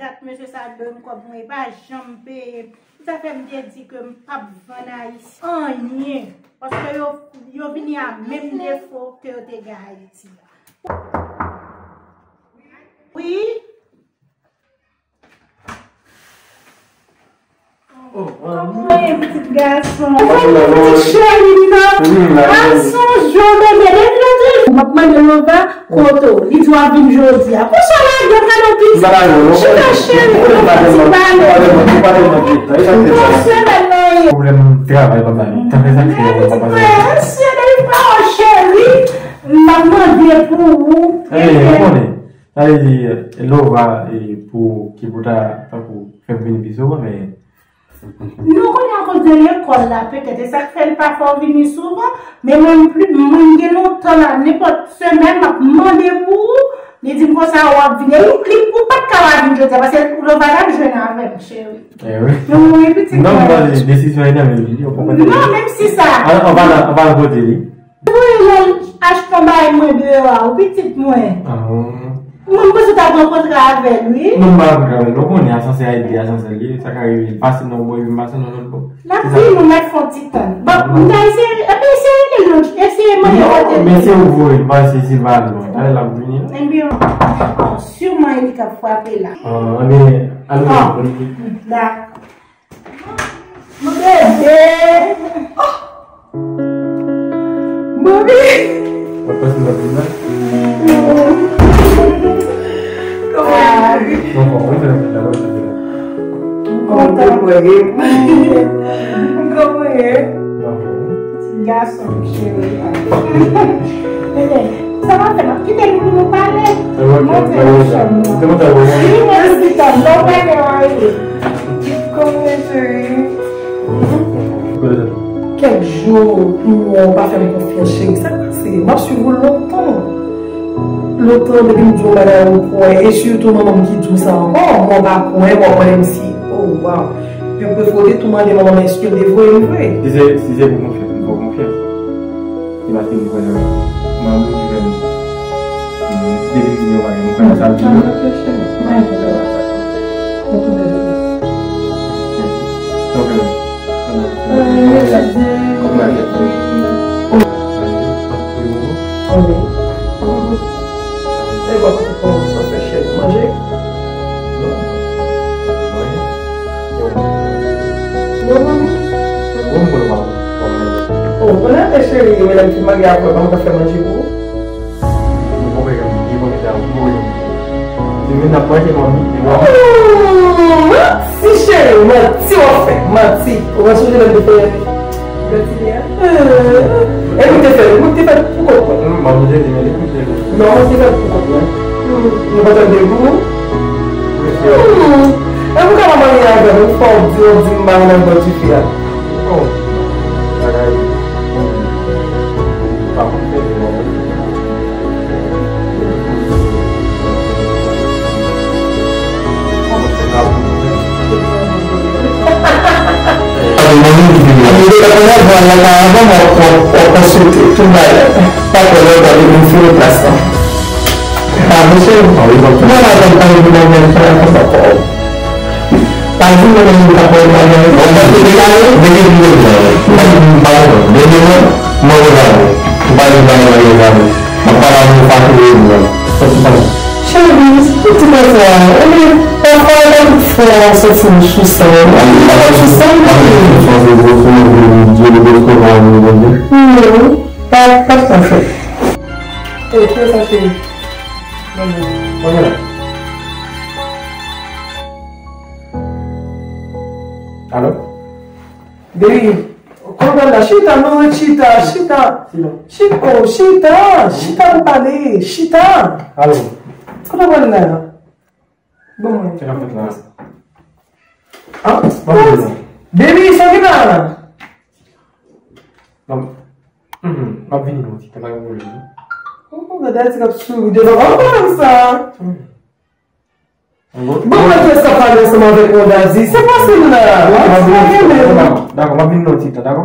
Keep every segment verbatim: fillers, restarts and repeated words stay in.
Dat mesye sa dwe m kòb mwen, li pa janm peye m. Se sa fè m te di ke m p ap vann Ayisyen anyen. Paske yo, yo vini a menm defo ke yo te gen Ayiti a. Wi. Kòman w ye, pitit gason? Pitit cheri m nan. A sonje w, bebe, depi lòt jou m ap mande Lova kote w. Li di w ap vin jodi a. Konsa w lage w kado pitit. Chita cheri, pitit balon. Yon semèn nan ye. Pwoblèm travay pa bay. Tanpri sa ki fè yo pa pase. Pitit mwen, cheri, m ap mande pou ou. Ey, ou konnen. Sa vle di, Lova, e, pou ki pou ta, tankou, fè m vini pi souvan, men. Nou konnen akoz de lekòl la, petèt, e sa k fè l pa fè w vini souvan, men mwen, m pli, mwen gen lontan la, nenpòt semèn, m ap mande pou ou, li di m konsa w ap vini. Li, li, ou pa t ka pa vin jodi a, paske Lova t ap jwenn avè m, cheri. Eh wi. Non, wi, pitit mwen. Non, m panse desizyon e nan men li, ou konprann? Non, menm si sa. An, an palan, an palan kote li. Wi, lè l achte yon bagay mwen deyò a, wi, pitit mwen. Ah. Mwen, m panse w t ap rankontre avè l, wi. Non, m pa rankontre avè l. Ou konnen asansè a, e de asansè l ye, sa ka rive l pase nan yon bò, epi m pase nan lòt bò. L ap vini, ou mèt fè yon ti tann. Bon, m ta eseye, epi eseye li, eseye mande kote l. Non, men se ou voye l pase, se pa nou. Talè l ap vini, non? Ebyen, bon, siman li k ap frape la. Ah, ebyen, al. Ah, dakò. Mon bebe! Oh! Mami! Mwen panse nan vin la. Kòman w ye? Mwen kòman w ye? Mwen kontan. Kòman w ye? Kòman w ye? Ti gason m cheri. Bebe, sa va fè m ap kite nou pou nou pale. Monte nan chanm nan. Li mèsi tann, lè w pale w ale. Kòman w ye, cheri? Kèk jou, pou mwen, ou pa fè m konfyans, cheri. Sa k pase? M ap swiv ou lontan. Lontan, depi m di w yon bagay, ou kwè. E sitou manman m ki di w sa ankò. Mwen, w pa kwè, w ap mande m si. Oh, wow. Yo prefere w te tou mande manman m èske l te voye m vre. Si se, si se pou konfyans, m fè w konfyans. Se paske m kwè nan, nan moun ki fè m. Depi m di m yon bagay, m kwè nan sa l di m. Manje. Bon, manmi. Bon, bon, bon, bon. Oh, konnen cheri, medam ki marye avè w, pa fè manje pou ou. Li bon, medam, li bon, medam, li bon, medam. Demen n ap manje, manmi, li bon. Oh, manti, cheri, manti w ap fè, manti. Ou pa sonje lè m te fè gratine a? E mwen te fè l, mwen te fè l pou kòk mwen. M ap vle di, men li koute l. Non, mwen te fè l pou kòk mwen. Nou pa tande gou. E pou kòman mwen ye avè l, ou fò w di, w di m pa nan bò dife a. Oh, bagay. Pa konn fè l, non. Mwen te konn wè vwal la pa avan, w ap, w ap, w ap konsilte tout bagay. Pa kwè lè w gade moun fini plas lan. Pa vre, cheri? Mwen pa konn pale pou mwen menm, fè la konsa pou ou. Pa di mwen menm, mwen pa kwè mwen menm. Bon, mwen te deklare, mwen te di mwen, mwen pa di mwen pa konn. Men mwen, mwen konn pale. Ou pa di mwen pa konn pale. Mwen pa la pou fatige mwen. Sòti pa. Cheri, ou ti konsa, ou menm, pafwa ou pa tout fwa ou santi m sou san, ou pa tout fwa ou santi m sou san. Non, pa, pa, pa fè. E, kiyès sa, cheri? Alo? Baby, kote w pral la? Chita, non, chita, chita. Chita. Chita, oh, chita, chita pou pale, chita. Alo. Kote w pral la? Bon, mwen. Sa k ap fèt la? Ah, baby, sa ki la? Non. Mhm. M ap vini non, ti, pa gen pwoblèm, non. Oh, gade ti k ap souri devan. Oh, konsa. Mhm. Bon, mwen fè sa pale ansanm avèk Wanda di. Se fasil la. Dakò, m ap vin nan ti tan, dakò?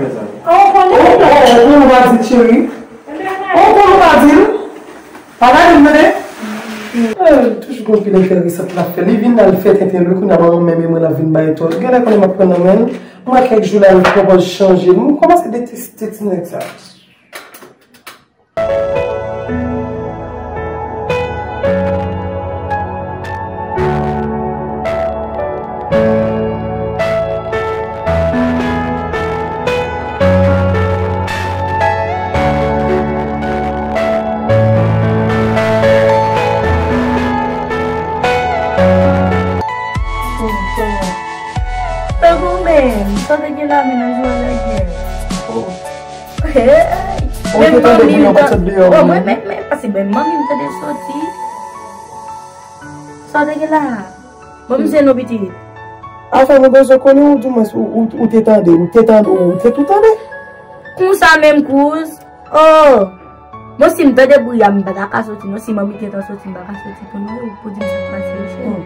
fè sa. Oh, oh, oh, oh, ou pa di l, cheri. Oh, oh, ou pa di l. Pa gade m, tande. Eh, toujou gon pil enteresan l ap fè. Li vin la, l fè tenten l, wi, kounye a, mwen menm, e mwen l ap vin bay tòl. Genlè konnen m ap pran nan men l. Mwen, kèk jou la, l pran pòz chanje. Mwen kòmanse deteste ti nèg sa. Tankou menm, sa te gen la menaj ou a lagè. Oh. Hey! Ou te tande bri an pa t sot deyò, oh, mwen, men, men, pase bèl manmi m tande soti. Sa w te gen la? Bon, misye non pitit. Afè nou bezwen konnen, ou di mwen, ou, ou, ou te tande, ou te tande, ou te tou tande. Konsa menm, kouz. Oh! Bon, si m tande bri a, m pa ta ka soti, non. Si manmi gentan soti, m pa ka soti tou, non. Ou pou di m sa k pase, cheri. Hmm.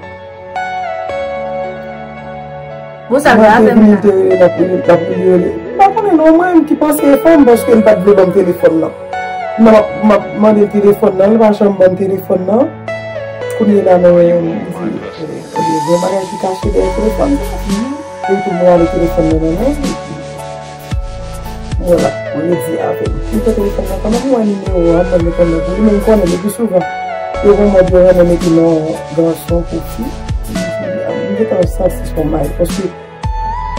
Bon, sa l ta fè m la? Mwen te vini, te rele, l ap rele, l ap rele, rele. M pa konnen non, mwen menm ki panse e fanm, paske l pa t vle ban m telefòn nan. M ap, m ap mande l telefòn nan, l pa janm ban m telefòn nan. Kounye la, mwen wè yon, m di, eh, gen yon bagay ki kache dèyè telefòn nan. Epi tou, mwen ale telefòn nan nan men l, epi mwen la, mwen redi avè l. M pran telefòn nan kanmenm, mwen wè nimewo a, mwen mete nan pou li, men m konnen le pli souvan, yo gen mòd yo renmen mete non gason pou fi. M gentan santi se yon mal, paske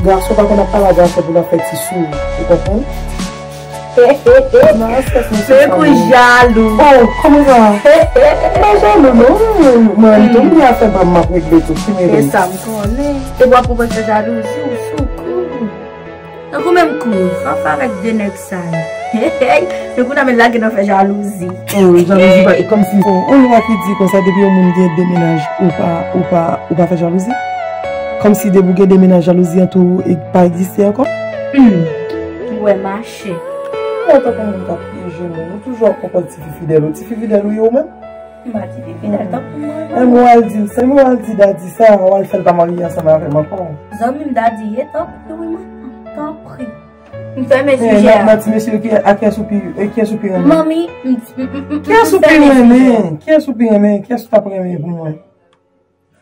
gason pa konn ap pale a gason pou l ap fè ti souri, ou konprann? Nan respè, se kou jalou. Oh, kòman sa? Pa jalou, non. Mwen, tou, m gen afè pa m, m ap regle tou, ki mele m. E sa m konnen. E w ap pran fè jalouzi, ou sou kou. Tankou menm kou, anfè avèk de nèg sa yo. Men kounye a men lage nan fè jalouzi. Oh, jalouzi pa, e kòmsi, oh, on lwa ki di konsa, depi yon moun gen de mennaj, ou pa, ou pa, ou pa fè jalouzi? Kòmsi depi w gen de mennaj, jalouzi an tou, e pa egziste ankò? Hmm. Ou wè mache. Mwen tankou moun k ap pyeje moun, ou toujou ap konprann tifi fidèl, ou tifi fidèl ou ye ou menm? M pa tifi fidèl tankou mwen, non. Menm ou al di l, se ou al di Dadi sa, ou al fè l pa marye ansanm avè m ankò. Zanmi m Dadi ye, tanpri wi manman, tanpri. M fèmen sijè a. Nan ti mesye yo, ki, a kiyès ou pi, e kiyès ou pi renmen? Manmi, m, m, m, m, kiyès ou pi renmen? Kiyès ou pi renmen? Kiyès ou t ap renmen pou mwen?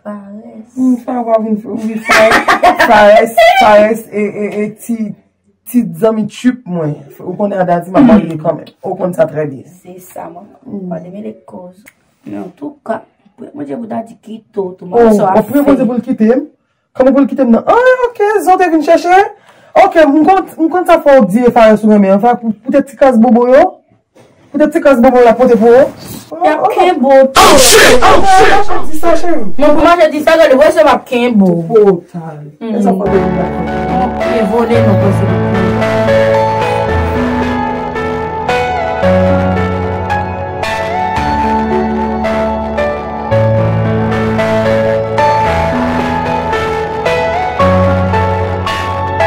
Fares. Hmm, sa w ap vin fè, wi, Fares. Fares, Fares, e, e, e, ti, ti zanmi trip mwen. Ou konnen an Dayiti, m ap pale kanmenm. Ou konn sa trè byen. Se sa, manman. Pa te mele koz. Men antouka, priye Bondye pou ta di kite w tou, manman, sa w ap fè. Ou priye Bondye pou l kite m? Kòman pou l kite m nan? Ah, ok, zon te vin chèche. Ok, m konn, m konn sa fè w di e Fares ou renmen an, fè pou, poutèt ti kras bobo yo. Poutèt ti kras bobo la pote pou ou. Y ap kenbe w tou. Oh shit! Oh shit! Mache di sa, cheri. Mwen pou mache di sa, gade, wè se m ap kenbe w. Total. E sa fò de vin dakò. Mwen vole non, pase.